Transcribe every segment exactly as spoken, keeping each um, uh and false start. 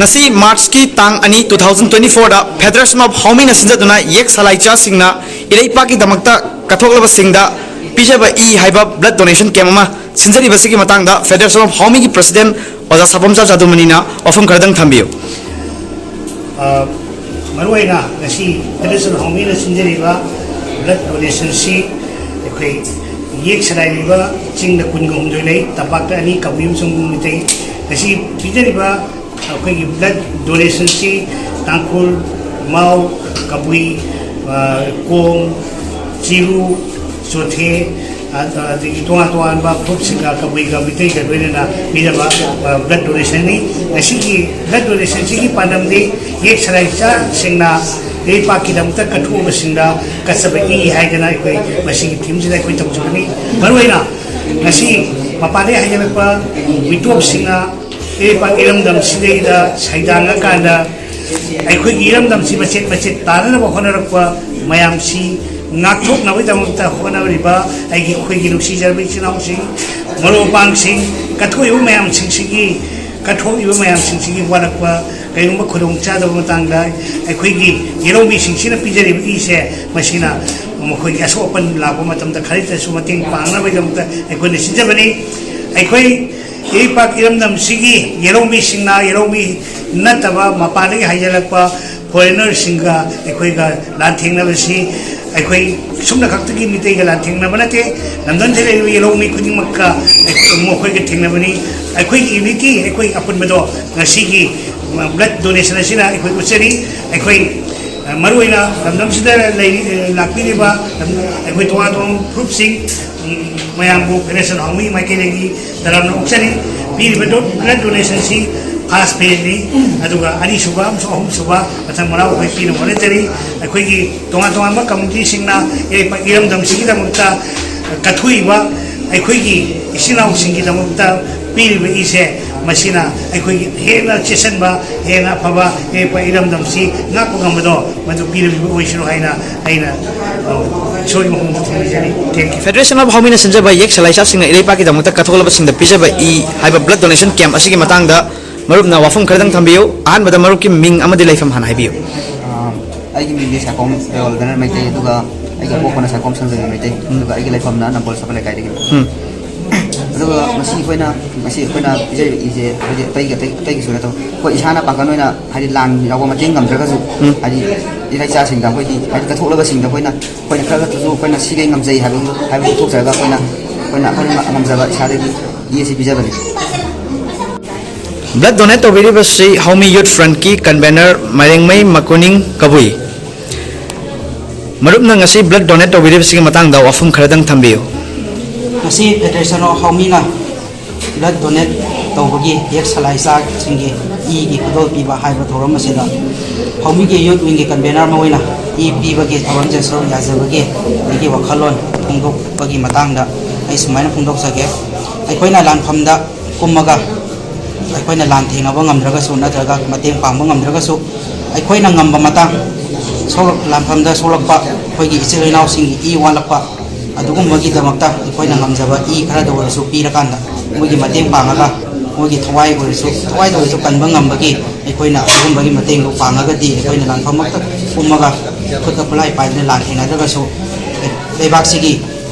ꯉꯁꯤ ꯃꯥꯔꯆꯀꯤ ꯇꯥꯡ ꯑꯅꯤ, two thousand twenty fourꯗ Federation of ꯍꯥꯎꯃꯤꯅ ꯁꯤꯟꯖꯗꯨꯅ ꯌꯦꯛ ꯁꯂꯥꯏꯆꯥꯁꯤꯡꯅ ꯏꯔꯩꯄꯥꯛꯀꯤꯗꯃꯛꯇ ꯀꯠꯊꯣꯛꯂꯕꯁꯤꯡꯗ ꯄꯤꯖꯕ ꯏ ꯍꯥꯏꯕ blood donation camp ꯑꯃ ꯁꯤꯟꯖꯔꯤꯕꯁꯤꯒꯤ ꯃꯇꯥꯡꯗ Federation of ꯍꯥꯎꯃꯤꯒꯤ president ꯑꯣꯖꯥ ꯁꯥꯄꯝꯆꯥ ꯆꯥꯗꯨꯃꯅꯤꯅ ꯋꯥꯐꯝ ꯈꯔꯗꯪ ꯊꯝꯕꯤꯌꯨ꯫ ꯑ, ꯃꯔꯨꯑꯣꯏꯅ ꯉꯁꯤ Federation of ꯍꯥꯎꯃꯤꯅ ꯁꯤꯟꯖꯔꯤꯕ blood donationꯁꯤ ꯑꯩꯈꯣꯏ ꯌꯦꯛ ꯁꯂꯥꯏꯔꯤꯕ ꯆꯤꯡꯗ ꯀꯨꯟꯒ ꯍꯨꯝꯗꯣꯏ ꯂꯩ, ꯇꯝꯄꯥꯛꯇ ꯑꯅꯤ, ꯀꯕꯨꯏ ꯑꯃꯁꯨꯡ ꯃꯤꯇꯩ꯫ ꯉꯁꯤ ꯄꯤꯖꯔꯤꯕ ꯑꯩꯈꯣꯏꯒꯤ blood donationꯁꯤ ꯇꯥꯡꯈꯨꯜ, ꯃꯥꯎ, ꯀꯕꯨꯏ, ꯑ, ꯀꯣꯝ, ꯆꯤꯔꯨ, ꯆꯣꯊꯦ, ꯑ-, ꯑꯗꯒꯤ ꯇꯣꯉꯥꯟ ꯇꯣꯉꯥꯟꯕ ꯐꯨꯔꯨꯞꯁꯤꯡꯒ, ꯀꯕꯨꯏꯒ ꯃꯤꯇꯩꯒ ꯂꯣꯏꯅꯅ ꯄꯤꯅꯕ, ꯑ, blood donationꯅꯤ꯫ ꯉꯁꯤꯒꯤ blood donationꯁꯤꯒꯤ ꯄꯥꯟꯗꯝꯗꯤ ꯌꯦꯛ ꯁꯂꯥꯏꯆꯥꯁꯤꯡꯅ ꯏꯔꯩꯄꯥꯛꯀꯤꯗꯃꯛꯇ ꯀꯠꯊꯣꯛꯂꯕꯁꯤꯡꯗ ꯀꯠꯆꯕ ꯏ ꯍꯥꯏꯗꯅ ꯑꯩꯈꯣꯏ ꯃꯁꯤꯒꯤ themeꯁꯤꯗ ꯑꯩꯈꯣꯏ ꯇꯧꯖꯕꯅꯤ꯫ ꯃꯔꯨꯑꯣꯏꯅ ꯉꯁꯤ ꯃꯄꯥꯟꯗꯒꯤ ꯍꯥꯏꯒꯠꯂꯛꯄ ꯃꯤꯇꯣꯞꯁꯤꯡꯅ ꯏꯔꯩꯄꯥꯛ ꯏꯔꯝꯗꯝꯁꯤꯗꯩꯗ ꯁꯩꯗꯥꯡꯉꯀꯥꯟꯗ ꯑꯩꯈꯣꯏꯒꯤ ꯏꯔꯝꯗꯝꯁꯤ ꯃꯆꯦꯠ ꯃꯆꯦꯠ ꯇꯥꯅꯅꯕ ꯍꯣꯠꯅꯔꯛꯄ ꯃꯌꯥꯝꯁꯤ ꯉꯥꯛꯊꯣꯛꯅꯕꯒꯤꯗꯃꯛꯇ ꯍꯣꯠꯅꯔꯤꯕ ꯑꯩꯒꯤ, ꯑꯩꯈꯣꯏꯒꯤ ꯅꯨꯡꯁꯤꯖꯔꯕ ꯏꯆꯤꯜ ꯏꯅꯥꯎꯁꯤꯡ, ꯃꯔꯨꯞ ꯃꯄꯥꯡꯁꯤꯡ, ꯀꯠꯊꯣꯛꯏꯕ ꯃꯌꯥꯝꯁꯤꯡꯁꯤꯒꯤ, ꯀꯠꯊꯣꯛꯏꯕ ꯃꯌꯥꯝꯁꯤꯡꯁꯤꯒꯤ ꯋꯥꯔꯛꯄ, ꯀꯔꯤꯒꯨꯝꯕ ꯈꯨꯗꯣꯡꯆꯥꯗꯕ ꯃꯇꯥꯡꯗ ꯑꯩꯈꯣꯏꯒꯤ ꯌꯦꯂꯧꯃꯤꯁꯤꯡꯁꯤꯅ ꯄꯤꯖꯔꯤꯕ ꯏꯁꯦ, ꯃꯁꯤꯅ ꯃꯈꯣꯏꯒꯤ ꯑꯁꯣꯛ ꯑꯄꯟ ꯂꯥꯛꯄ ꯃꯇꯝꯗ ꯈꯔꯇꯁꯨ ꯃꯇꯦꯡ ꯄꯥꯡꯅꯕꯒꯤꯗꯃꯛꯇ ꯑꯩꯈꯣꯏꯅ ꯁꯤꯟꯖꯕꯅꯤ꯫ ꯑꯩꯈꯣꯏ ꯏꯔꯩꯄꯥꯛ ꯏꯔꯝꯗꯝꯁꯤꯒꯤ ꯌꯦꯂꯧꯃꯤꯁꯤꯡꯅ, ꯌꯦꯂꯧꯃꯤ ꯅꯠꯇꯕ ꯃꯄꯥꯟꯗꯒꯤ ꯍꯥꯏꯖꯤꯜꯂꯛꯄ foreignerꯁꯤꯡꯒ ꯑꯩꯈꯣꯏꯒ ꯂꯥꯟꯊꯦꯡꯅꯕꯁꯤ ꯑꯩꯈꯣꯏ ꯁꯨꯝꯅ ꯈꯛꯇꯒꯤ ꯃꯤꯇꯩꯒ ꯂꯥꯟꯊꯦꯡꯅꯕ ꯅꯠꯇꯦ꯫ ꯂꯝꯗꯝꯁꯤꯗ ꯂꯩꯔꯤꯕ ꯌꯦꯂꯧꯃꯤ ꯈꯨꯗꯤꯡꯃꯛꯀ ꯃꯈꯣꯏꯒ ꯊꯦꯡꯅꯕꯅꯤ꯫ ꯑꯩꯈꯣꯏꯒꯤ unity, ꯑꯩꯈꯣꯏ ꯑꯄꯨꯟꯕꯗꯣ ꯉꯁꯤꯒꯤ blood donation ꯑꯁꯤꯅ ꯑꯩꯈꯣꯏ ꯎꯠꯆꯔꯤ꯫ ꯑꯩꯈꯣꯏ, ꯑ, ꯃꯔꯨꯑꯣꯏꯅ ꯂꯝꯗꯝꯁꯤꯗ ꯂꯩꯔꯤ, ꯑ, ꯂꯥꯛꯄꯤꯔꯤꯕ, ꯑ, ꯑꯩꯈꯣꯏ ꯇꯣꯉꯥꯟ ꯇꯣꯉꯥꯟꯕ ꯐꯨꯔꯨꯞꯁꯤꯡ, ꯎꯝ, ꯃꯌꯥꯝꯕꯨ Federation of ꯍꯥꯎꯃꯤ ꯃꯥꯏꯀꯩꯗꯒꯤ ꯇꯔꯥꯝꯅ ꯑꯣꯛꯆꯔꯤ꯫ ꯄꯤꯔꯤꯕ ꯗꯣ-, blood donationꯁꯤ first phaseꯅꯤ, ꯑꯗꯨꯒ ꯑꯅꯤꯁꯨꯕ ꯑꯃꯁꯨꯡ ꯑꯍꯨꯝꯁꯨꯕ ꯃꯊꯪ ꯃꯅꯥꯎ ꯑꯩꯈꯣꯏ ꯄꯤꯅꯕ ꯍꯣꯠꯅꯖꯔꯤ꯫ ꯑꯩꯈꯣꯏꯒꯤ ꯇꯣꯉꯥꯟ ꯇꯣꯉꯥꯟꯕ communityꯁꯤꯡꯅ ꯏꯔꯩꯄꯥꯛ ꯏꯔꯝꯗꯝꯁꯤꯒꯤꯗꯃꯛꯇ ꯀꯠꯊꯣꯛꯏꯕ ꯑꯩꯈꯣꯏꯒꯤ ꯏꯆꯤꯜ ꯏꯅꯥꯎꯁꯤꯡꯒꯤꯗꯃꯛꯇ ꯄꯤꯔꯤꯕ ꯏꯁꯦ, ꯃꯁꯤꯅ ꯑꯩꯈꯣꯏꯒꯤ ꯍꯦꯟꯅ ꯆꯦꯠꯁꯤꯟꯕ, ꯍꯦꯟꯅ ꯑꯐꯕ ꯏꯔꯩꯄꯥꯛ ꯏꯔꯝꯗꯝꯁꯤ ꯉꯥꯛꯄ ꯉꯝꯕꯗꯣ ꯃꯗꯨ ꯄꯤꯔꯝꯃꯤꯕ ꯑꯣꯏꯁꯅꯨ ꯍꯥꯏꯅ ꯑꯩꯅ, ꯑ, ꯏꯁꯣꯔꯒꯤ ꯃꯐꯝꯗ ꯊꯧꯅꯤꯖꯔꯤ꯫ Thank you꯫ Federation of ꯍꯥꯎꯃꯤꯅ ꯁꯤꯟꯖꯕ ꯌꯦꯛ ꯁꯂꯥꯏꯆꯥꯁꯤꯡꯅ ꯏꯔꯩꯄꯥꯛꯀꯤꯗꯃꯛꯇ ꯀꯠꯊꯣꯛꯂꯕꯁꯤꯡꯗ ꯄꯤꯖꯕ ꯏ ꯍꯥꯏꯕ blood donation camp ꯑꯁꯤꯒꯤ ꯃꯇꯥꯡꯗ ꯃꯔꯨꯞꯅ ꯋꯥꯐꯝ ꯈꯔꯗꯪ ꯊꯝꯕꯤꯌꯨ꯫ ꯑꯍꯥꯟꯕꯗ ꯃꯔꯨꯞꯀꯤ ꯃꯤꯡ ꯑꯃꯗꯤ ꯂꯩꯐꯝ ꯍꯥꯟꯅ ꯍꯥꯏꯕꯤꯌꯨ꯫ ꯑꯩꯒꯤ ꯃꯤꯡꯗꯤ ꯁꯥꯏꯈꯣꯝ ꯗꯌꯣꯜꯗꯅ ꯃꯩꯇꯩ, ꯑꯗꯨꯒ ꯑꯩꯒꯤ ꯑꯄꯣꯛꯄꯅ ꯁꯥꯏꯈꯣꯝ ꯁꯟꯖꯦꯟꯕ ꯃꯩꯇꯩ, ꯑꯗꯨꯒ ꯑꯩꯒꯤ ꯂꯩꯐꯝꯅ ꯅꯝꯕꯣꯜ ꯁꯐ ꯂꯩꯀꯥꯏꯗꯒꯤꯅꯤ꯫ ꯑꯗꯨꯒ ꯉꯁꯤ ꯑꯩꯈꯣꯏꯅ ꯉꯁꯤ ꯑꯩꯈꯣꯏꯅ ꯄꯤꯖꯔꯤꯕ ꯏꯁꯦ ꯍꯥꯏꯗꯤ ꯑꯇꯩꯒꯤ ꯑꯇꯩ ꯑꯇꯩꯒꯤꯁꯨ ꯅꯠꯇꯕ ꯑꯩꯈꯣꯏ ꯏꯁꯥꯅ ꯄꯥꯡꯒꯜ ꯑꯣꯏꯅ ꯍꯥꯏꯗꯤ ꯂꯥꯟ ꯌꯥꯎꯕ ꯃꯇꯦꯡ ꯉꯝꯗ꯭ꯔꯒꯁꯨ ꯍꯥꯏꯗꯤ ꯏꯔꯩꯆꯥꯁꯤꯡꯗ ꯑꯩꯈꯣꯏꯒꯤ ꯍꯥꯏꯗꯤ ꯀꯠꯊꯣꯛꯂꯕꯁꯤꯡꯗ ꯑꯩꯈꯣꯏꯅ ꯑꯩꯈꯣꯏꯅ ꯈꯔ ꯈꯛꯇꯁꯨ ꯑꯩꯈꯣꯏꯅ ꯁꯤꯈꯩ ꯉꯝꯖꯩ ꯍꯥꯏꯕꯗꯨ ꯍꯥꯏꯕꯗꯨ ꯎꯠꯊꯣꯛꯆꯔꯒ ꯑꯩꯈꯣꯏꯅ ꯑꯩꯈꯣꯏꯅ ꯑꯩꯈꯣꯏꯅ ꯉꯝꯖꯕ ꯏꯁꯥꯗꯒꯤ ꯏ ꯑꯁꯤ ꯄꯤꯖꯕꯅꯤ꯫ ꯕ꯭ꯂꯗ ꯗꯣꯅꯦꯠ ꯇꯧꯕꯤꯔꯤꯕꯁꯤ ꯍꯧꯃꯤ ꯌꯨꯠ ꯐ꯭ꯔꯟꯠꯀꯤ ꯀꯟꯚꯦꯅꯔ ꯃꯥꯏꯔꯦꯡꯃꯩ ꯃꯀꯨꯅꯤꯡ ꯀꯕꯨꯏ꯫ ꯃꯔꯨꯞꯅ ꯉꯁꯤ ꯕ꯭ꯂꯗ ꯗꯣꯅꯦꯠ ꯇꯧꯕꯤꯔꯤꯕꯁꯤꯒꯤ ꯃꯇꯥꯡꯗ ꯋꯥꯐꯝ ꯈꯔꯗꯪ ꯊꯝꯕꯤꯌꯨ꯫ ꯉꯁꯤ ꯐꯦꯗꯔꯦꯁꯟ ꯑꯣꯐ ꯍꯥꯎꯃꯤꯅ ꯕ꯭ꯂꯗ ꯗꯣꯅꯦꯠ ꯇꯧꯕꯒꯤ ꯌꯦꯛ ꯁꯂꯥꯏ ꯆꯥꯁꯤꯡꯒꯤ ꯏꯒꯤ ꯈꯨꯗꯣꯜ ꯄꯤꯕ ꯍꯥꯏꯕ ꯊꯧꯔꯝ ꯑꯁꯤꯗ ꯍꯥꯎꯃꯤꯒꯤ ꯌꯨꯠ ꯋꯤꯡꯒꯤ ꯀꯟꯚꯦꯅꯔ ꯑꯃ ꯑꯣꯏꯅ ꯏ ꯄꯤꯕꯒꯤ ꯊꯧꯔꯝꯁꯤꯗ ꯁꯔꯨꯛ ꯌꯥꯖꯕꯒꯤ ꯑꯩꯒꯤ ꯋꯥꯈꯜꯂꯣꯟ ꯐꯣꯡꯗꯣꯛꯄꯒꯤ ꯃꯇꯥꯡꯗ ꯑꯩ ꯁꯨꯃꯥꯏꯅ ꯐꯣꯡꯗꯣꯛꯆꯒꯦ꯫ ꯑꯩꯈꯣꯏꯅ ꯂꯥꯟꯐꯝꯗ ꯀꯨꯝꯃꯒ ꯑꯩꯈꯣꯏꯅ ꯂꯥꯟ ꯊꯦꯡꯅꯕ ꯉꯝꯗ꯭ꯔꯒꯁꯨ ꯅꯠꯇ꯭ꯔꯒ ꯃꯇꯦꯡ ꯄꯥꯡꯕ ꯉꯝꯗ꯭ꯔꯒꯁꯨ ꯑꯩꯈꯣꯏꯅ ꯉꯝꯕ ꯃꯇꯥꯡ ꯁꯣꯛꯂꯛ ꯂꯥꯟꯐꯝꯗ ꯁꯣꯛꯂꯛꯄ ꯑꯩꯈꯣꯏꯒꯤ ꯏꯆꯤꯜ ꯏꯅꯥꯎꯁꯤꯡꯒꯤ ꯏ ꯋꯥꯠꯂꯛꯄ ꯑꯗꯨꯒꯨꯝꯕꯒꯤꯗꯃꯛꯇ ꯑꯩꯈꯣꯏꯅ ꯉꯝꯖꯕ ꯏ ꯈꯔꯗ ꯑꯣꯏꯔꯁꯨ ꯄꯤꯔꯀꯥꯟꯗ ꯃꯣꯏꯒꯤ ꯃꯇꯦꯡ ꯄꯥꯡꯉꯒ ꯃꯣꯏꯒꯤ ꯊꯋꯥꯏ ꯑꯣꯏꯔꯁꯨ ꯊꯋꯥꯏꯗ ꯑꯣꯏꯔꯁꯨ ꯀꯟꯕ ꯉꯝꯕꯒꯤ ꯑꯩꯈꯣꯏꯅ ꯑꯗꯨꯒꯨꯝꯕꯒꯤ ꯃꯇꯦꯡꯗꯨ ꯄꯥꯡꯉꯒꯗꯤ ꯑꯩꯈꯣꯏꯅ ꯂꯥꯟꯐꯝꯃꯛꯇ ꯀꯨꯝꯃꯒ ꯈꯨꯠꯇ ꯈꯨꯠꯂꯥꯏ ꯄꯥꯏꯗꯨꯅ ꯂꯥꯟ ꯊꯦꯡꯅꯗ꯭ꯔꯒꯁꯨ ꯂꯩꯕꯥꯛꯁꯤꯒꯤ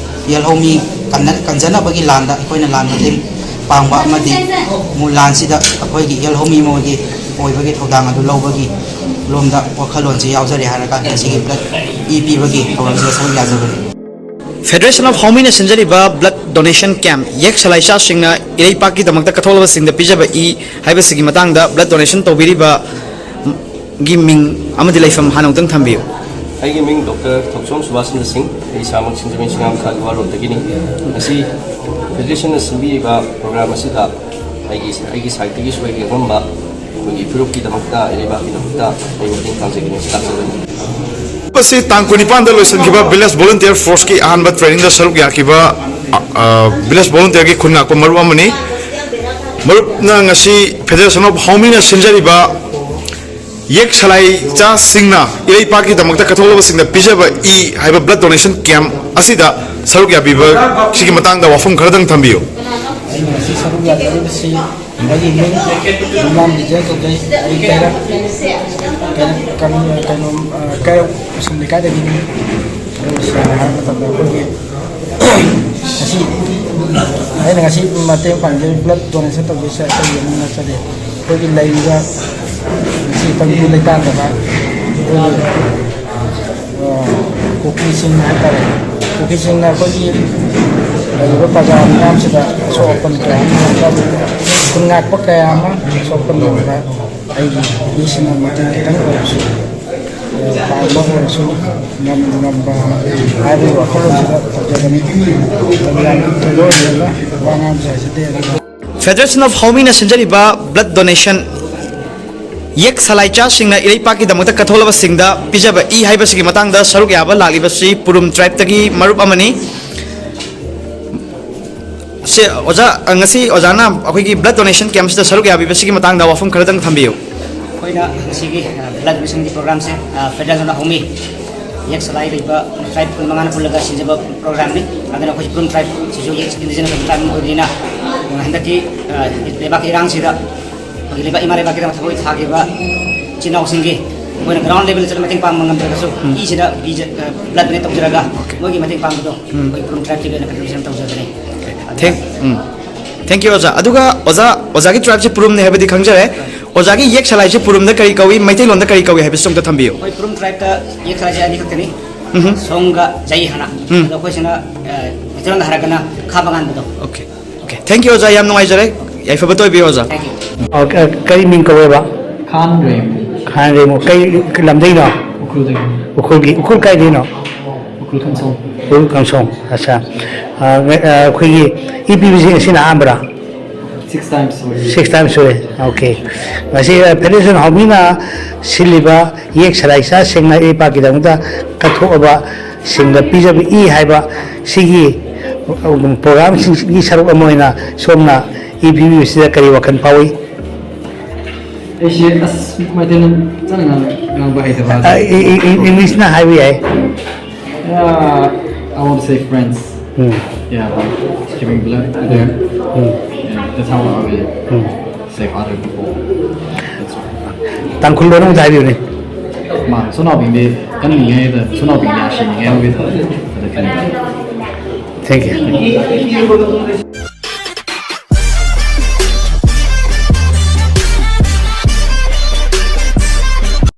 ꯌꯦꯜꯍꯧꯃꯤ ꯀꯟꯅ ꯀꯟꯖꯅꯕꯒꯤ ꯂꯥꯟꯗ ꯑꯩꯈꯣꯏꯅ ꯂꯥꯟ ꯃꯇꯦꯡ ꯄꯥꯡꯕ ꯑꯃꯗꯤ ꯃꯨ ꯂꯥꯟꯁꯤꯗ ꯑꯩꯈꯣꯏꯒꯤ ꯌꯦꯜꯍꯧꯃꯤ ꯑꯃꯒꯤ ꯑꯣꯏꯕꯒꯤ ꯊꯧꯗꯥꯡ ꯑꯗꯨ ꯂꯧꯕꯒꯤ ꯂꯣꯝꯗ ꯋꯥꯈꯜꯂꯣꯟꯁꯤ ꯌꯥꯎꯖꯔꯦ ꯍꯥꯏꯔꯒ ꯉꯁꯤꯒꯤ ꯕ꯭ꯂꯗ ꯏ ꯄꯤꯕꯒꯤ ꯊꯧꯔꯝꯁꯤꯗ ꯁꯔꯨꯛ ꯌꯥꯖꯕꯅꯤ꯫ Federation of ꯍꯥꯎꯃꯤꯅ ꯁꯤꯟꯖꯔꯤꯕ ꯕ꯭ꯂꯗ ꯗꯣꯅꯦꯁꯟ ꯀꯦꯝꯞ ꯌꯦꯛ ꯁꯂꯥꯏꯆꯥꯁꯤꯡꯅ ꯏꯔꯩꯄꯥꯛꯀꯤꯗꯃꯛꯇ ꯀꯠꯊꯣꯛꯂꯕꯁꯤꯡꯗ ꯄꯤꯖꯕ ꯏ ꯍꯥꯏꯕꯁꯤꯒꯤ ꯃꯇꯥꯡꯗ ꯕ꯭ꯂꯗ ꯗꯣꯅꯦꯁꯟ ꯇꯧꯕꯤꯔꯤꯕ ꯒꯤ ꯃꯤꯡ ꯑꯃꯗꯤ ꯂꯩꯐꯝ ꯍꯥꯟꯅ ꯑꯃꯨꯛꯇꯪ ꯊꯝꯕꯤꯌꯨ꯫ ꯑꯩꯒꯤ ꯃꯤꯡ ꯗꯣꯛꯇꯔ ꯊꯧꯆꯣꯝ ꯁꯨꯕꯥꯁꯆꯟꯗ꯭ꯔ ꯁꯤꯡ꯫ ꯑꯩ ꯏꯁꯥꯃꯛ ꯁꯤꯡꯖꯃꯩ ꯆꯤꯡꯉꯥꯝꯊꯥ ꯂꯨꯋꯥꯔꯣꯝꯗꯒꯤꯅꯤ꯫ ꯉꯁꯤ ꯐꯦꯗꯔꯦꯁꯟꯅ ꯁꯤꯟꯕꯤꯔꯤꯕ ꯄ꯭ꯔꯣꯒ꯭ꯔꯥꯝ ꯑꯁꯤꯗ ꯑꯩꯒꯤ ꯑꯩꯒꯤ ꯁꯥꯏꯠꯇꯒꯤ ꯁꯣꯏꯈ꯭ꯔꯦ ꯑꯉꯝꯕ ꯑꯩꯈꯣꯏꯒꯤ ꯐꯨꯔꯨꯞꯀꯤꯗꯃꯛꯇ, ꯏꯔꯩꯕꯥꯛꯀꯤꯗꯃꯛꯇ ꯑꯩ ꯃꯇꯦꯡ ꯄꯥꯡꯖꯒꯦꯅ ꯂꯥꯛꯆꯕꯅꯤ꯫ ꯑꯁꯤ ꯇꯥꯡ ꯀꯨꯟꯅꯤꯄꯥꯟꯗ ꯂꯣꯏꯁꯤꯟꯈꯤꯕ ꯚꯤꯂꯦꯖ ꯚꯣꯂꯨꯟꯇꯤꯌꯔ ꯐꯣꯔꯁꯀꯤ ꯑꯍꯥꯟꯕ ꯇ꯭ꯔꯦꯅꯤꯡꯗ ꯁꯔꯨꯛ ꯌꯥꯈꯤꯕ ꯚꯤꯂꯦꯖ ꯚꯣꯂꯨꯟꯇꯤꯌꯔꯒꯤ ꯈꯨꯟ ꯉꯥꯛꯄ ꯃꯔꯨꯞ ꯑꯃꯅꯤ꯫ ꯃꯔꯨꯞꯅ ꯉꯁꯤ ꯐꯦꯗꯔꯦꯁꯟ ꯑꯣꯐ ꯍꯥꯎꯃꯤꯅ ꯁꯤꯟꯖꯔꯤꯕ ꯌꯦꯛ ꯁꯂꯥꯏꯆꯥꯁꯤꯡꯅ ꯏꯔꯩꯄꯥꯛꯀꯤꯗꯃꯛꯇ ꯀꯠꯊꯣꯛꯂꯕꯁꯤꯡꯗ ꯄꯤꯖꯕ ꯏ ꯍꯥꯏꯕ ꯕ꯭ꯂꯗ ꯗꯣꯅꯦꯁꯟ ꯀꯦꯝꯞ ꯑꯁꯤꯗ ꯁꯔꯨꯛ ꯌꯥꯕꯤꯕꯁꯤꯒꯤ ꯃꯇꯥꯡꯗ ꯋꯥꯐꯝ ꯈꯔꯗꯪ ꯊꯝꯕꯤꯌꯨ꯫ ꯑꯩꯅ ꯉꯁꯤ ꯁꯔꯨꯛ ꯌꯥꯖꯔꯤꯕꯁꯤ ꯑꯩꯒꯤ ꯃꯤꯡ ꯌꯨꯝꯅꯥꯝ ꯕꯤꯖꯦꯟ ꯀꯧꯖꯩ꯫ ꯑꯩ ꯀꯩꯔꯛ, ꯀꯩꯔꯛ, ꯀꯩꯅꯣ, ꯀꯩꯅꯣ, ꯑ, ꯀꯩꯔꯛ ꯁꯨꯝ ꯂꯩꯀꯥꯏꯗꯒꯤꯅꯤ꯫ ꯑꯗꯨꯒ ꯁꯦꯡꯅ ꯍꯥꯏꯔꯕ ꯃꯇꯝꯗ ꯑꯩꯈꯣꯏꯒꯤ ꯉꯁꯤ, ꯑꯩꯅ ꯉꯁꯤ ꯃꯇꯦꯡ ꯄꯥꯡꯖꯔꯤꯕ blood donation ꯇꯧꯖꯔꯤꯁꯦ ꯑꯇꯩꯒꯤ ꯑꯃ ꯅꯠꯆꯗꯦ꯫ ꯑꯩꯈꯣꯏꯒꯤ ꯂꯩꯔꯤꯕ ꯉꯁꯤ ꯇꯪꯗꯨ ꯂꯩꯇꯥꯗꯕ ꯑꯩꯈꯣꯏꯒꯤ ꯀꯨꯀꯤꯁꯤꯡ ꯍꯥꯏꯇꯥꯔꯦ, ꯀꯨꯀꯤꯁꯤꯡꯅ ꯑꯩꯈꯣꯏꯒꯤ ꯂꯩꯔꯤꯕ ꯄ꯭ꯔꯖꯥ ꯃꯤꯌꯥꯝꯁꯤꯗ ꯑꯁꯣꯛ ꯑꯄꯟ ꯀꯌꯥ ꯑꯃ ꯅꯪꯕ, ꯈꯨꯟ ꯉꯥꯛꯄ ꯀꯌꯥ ꯑꯃ ꯑꯁꯣꯛ ꯑꯄꯟ ꯅꯪꯕ ꯑꯩꯒꯤ ꯃꯤꯁꯤꯡꯅ ꯃꯇꯦꯡ ꯈꯤꯇꯪ ꯑꯣꯏꯔꯁꯨ, ꯄꯥꯡꯕ ꯑꯣꯏꯔꯁꯨ ꯉꯝ-, ꯉꯝꯕ ꯍꯥꯏꯕꯒꯤ ꯋꯥꯈꯜꯂꯣꯟꯁꯤꯗ ꯇꯧꯖꯕꯅꯤ꯫ ꯑꯗꯨꯅ ꯌꯥꯝ ꯊꯣꯏꯗꯣꯛ ꯍꯦꯟꯗꯣꯛꯅ ꯋꯥ ꯉꯥꯡꯕ ꯍꯥꯏꯖꯗꯦ꯫ ꯑꯗꯨꯒ Federation of ꯍꯥꯎꯃꯤꯅ ꯁꯤꯟꯖꯔꯤꯕ blood donation, ꯌꯦꯛ ꯁꯂꯥꯏꯆꯥꯁꯤꯡꯅ ꯏꯔꯩꯄꯥꯛꯀꯤꯗꯃꯛꯇ ꯀꯠꯊꯣꯛꯂꯕꯁꯤꯡꯗ ꯄꯤꯖꯕ ꯏ ꯍꯥꯏꯕꯁꯤꯒꯤ ꯃꯇꯥꯡꯗ ꯁꯔꯨꯛ ꯌꯥꯕ ꯂꯥꯛꯂꯤꯕꯁꯤ ꯄꯨꯔꯨꯝ tribeꯇꯒꯤ ꯃꯔꯨꯞ ꯑꯃꯅꯤ꯫ ꯁꯦ, ꯑꯣꯖꯥ, ꯉꯁꯤ ꯑꯣꯖꯥꯅ ꯑꯩꯈꯣꯏꯒꯤ blood donation campꯁꯤꯗ ꯁꯔꯨꯛ ꯌꯥꯕꯤꯕꯁꯤꯒꯤ ꯃꯇꯥꯡꯗ ꯋꯥꯐꯝ ꯈꯔꯗꯪ ꯊꯝꯕꯤꯌꯨ꯫ ꯑꯩꯈꯣꯏꯅ ꯉꯁꯤꯒꯤ, ꯑ, blood donationꯒꯤ programꯁꯦ, ꯑ, Federation of ꯍꯥꯎꯃꯤ ꯌꯦꯛ ꯁꯂꯥꯏ ꯂꯩꯕ tribe ꯀꯨꯟ ꯃꯉꯥꯅ ꯄꯨꯜꯂꯒ ꯁꯤꯟꯖꯕ programꯅꯤ꯫ ꯑꯗꯨꯅ ꯑꯩꯈꯣꯏ ꯄꯨꯔꯨꯝ tribeꯁꯤꯁꯨ ꯌꯦꯛ indigenous tribe ꯑꯃ ꯑꯣꯏꯕꯅꯤꯅ, ꯑ, ꯍꯟꯗꯛꯀꯤ, ꯑ, ꯂꯩꯕꯥꯛꯀꯤ ꯏꯔꯥꯡꯁꯤꯗ ꯑꯩꯈꯣꯏꯒꯤ ꯂꯩꯕꯥꯛ, ꯏꯃꯥ ꯂꯩꯕꯥꯛꯀꯤꯗꯃꯛ ꯊꯕꯛ ꯊꯥꯈꯤꯕ ꯏꯆꯤꯟ ꯏꯅꯥꯎꯁꯤꯡꯒꯤ ꯑꯩꯈꯣꯏꯅ ground levelꯗ ꯆꯠꯂꯒ ꯃꯇꯦꯡ ꯄꯥꯡꯕ ꯉꯝꯗ꯭ꯔꯒꯁꯨ, ꯎꯝ꯫ ꯏꯁꯤꯗ ꯄꯤꯖ-, ꯑ, blood donate ꯇꯧꯖꯔꯒ, ꯑꯣꯀꯦ꯫ ꯃꯣꯏꯒꯤ ꯃꯇꯦꯡ ꯄꯥꯡꯕꯗꯣ, ꯎꯝ꯫ ꯑꯩꯈꯣꯏ ꯄꯨꯔꯨꯝ tribeꯀꯤ ꯑꯣꯏꯅ contribution ꯇꯧꯖꯕꯅꯤ꯫ Thank, um. Thank you, ꯑꯣꯖꯥ꯫ ꯑꯗꯨꯒ ꯑꯣꯖꯥ, ꯑꯣꯖꯥꯒꯤ tribeꯁꯦ ꯄꯨꯔꯨꯝꯅꯤ ꯍꯥꯏꯕꯗꯤ ꯈꯪꯖꯔꯦ꯫ ꯑꯣꯖꯥꯒꯤ ꯌꯦꯛ ꯁꯂꯥꯏꯁꯦ ꯄꯨꯔꯨꯝꯗ ꯀꯔꯤ ꯀꯧꯏ, ꯃꯩꯇꯩꯂꯣꯟꯗ ꯀꯔꯤ ꯀꯧꯏ ꯍꯥꯏꯕꯁꯨ ꯑꯝꯇ ꯊꯝꯕꯤꯌꯨ꯫ ꯑꯩꯈꯣꯏ ꯄꯨꯔꯨꯝ tribeꯇ ꯌꯦꯛ ꯁꯂꯥꯏꯁꯦ ꯑꯅꯤ ꯈꯛꯇꯅꯤ꯫ ꯎꯝ꯫ ꯁꯣꯝꯒ ꯖꯩ ꯍꯥꯏꯅ꯫ ꯎꯝ꯫ ꯑꯗꯣ ꯑꯩꯈꯣꯏꯁꯤꯅ, ꯑ, ꯃꯩꯇꯩꯂꯣꯟꯗ ꯍꯥꯏꯔꯒꯅ ꯈꯥꯕ ꯉꯥꯟꯕꯗꯣ꯫ ꯑꯣꯀꯦ꯫ ꯑꯣꯀꯦ꯫ Thank you, ꯑꯣꯖꯥ꯫ ꯌꯥꯝ ꯅꯨꯡꯉꯥꯏꯖꯔꯦ꯫ ꯌꯥꯏꯐꯕ ꯇꯣꯏꯕꯤꯌꯨ, ꯑꯣꯖꯥ꯫ Thank you꯫ ꯑꯣ, ꯀ-, ꯀꯔꯤ ꯃꯤꯡ ꯀꯧꯋꯦꯕ? ꯈꯥꯟ ꯔꯦꯃꯨ꯫ ꯈꯥꯟ ꯔꯦꯃꯨ꯫ ꯀꯩ ꯂꯝꯗꯩꯅꯣ? ꯎꯈ꯭ꯔꯨꯜꯗꯒꯤꯅꯤ꯫ ꯎꯈ꯭ꯔꯨꯜꯒꯤ, ꯎꯈ꯭ꯔꯨꯜ ꯀꯥꯏꯗꯩꯅꯣ? ꯎꯈ꯭ꯔꯨꯜ ꯈꯝꯁꯣꯡ꯫ ꯎꯈ꯭ꯔꯨꯜ ꯈꯝꯁꯣꯡ꯫ ꯑꯠꯆꯥ꯫ ꯑ, ꯉ-, ꯑ, ꯑꯩꯈꯣꯏꯒꯤ ꯏ ꯄꯤꯕꯁꯤ ꯉꯁꯤꯅ ꯑꯍꯥꯟꯕꯔꯥ? Six times already. Six times ꯁꯨꯔꯦ꯫ ꯑꯣꯀꯦ꯫ ꯉꯁꯤ, ꯑ, Federation ꯍꯥꯎꯃꯤꯅ ꯁꯤꯜꯂꯤꯕ ꯌꯦꯛ ꯁꯂꯥꯏ ꯆꯥꯁꯤꯡꯅ ꯏꯄꯥꯛꯀꯤꯗꯃꯛꯇ ꯀꯠꯊꯣꯛꯂꯕ ꯁꯤꯡꯗ ꯄꯤꯖꯕ ꯏ ꯍꯥꯏꯕ ꯁꯤꯒꯤ, ꯎꯝ, programꯁꯤꯡꯒꯤ ꯁꯔꯨꯛ ꯑꯃ ꯑꯣꯏꯅ ꯁꯣꯝꯅ ꯏ ꯄꯤꯕꯤꯕꯁꯤꯗ ꯀꯔꯤ ꯋꯥꯈꯜ ꯐꯥꯎꯏ? ꯑꯩꯁꯦ ꯑꯁ ꯃꯩꯇꯩꯂꯣꯟ ꯐꯖꯅ ꯉꯥꯡ-, ꯉꯥꯡꯕ ꯍꯩꯇꯕ ꯑ, ꯑꯗꯨꯒꯤ꯫ ꯏ-, ꯏ-, ꯏ-, Englishꯅ ꯍꯥꯏꯕ ꯌꯥꯏ꯫ Yeah, I want to say friends. Um. Yeah, giving blood there. Um. Yeah. That's how I will um. say father before. That's all. ꯇꯥꯡꯈꯨꯜ ꯂꯣꯟ ꯑꯃꯨꯛꯇ ꯍꯥꯏꯕꯤꯌꯨꯅꯦ꯫ ꯃꯥ ꯁꯣꯅꯥꯎꯕꯤꯡꯗꯤ ꯀꯟꯅꯤꯡꯉꯦ ꯍꯥꯏꯗ ꯁꯣꯅꯥꯎꯕꯤꯡꯗꯤ ꯌꯥꯝ ꯁꯤꯅꯤꯡꯉꯦ ꯍꯥꯏꯕꯒꯤ ꯊꯕꯛ ꯑꯗ ꯀꯟꯅꯤꯡꯉꯦ꯫ Thank you.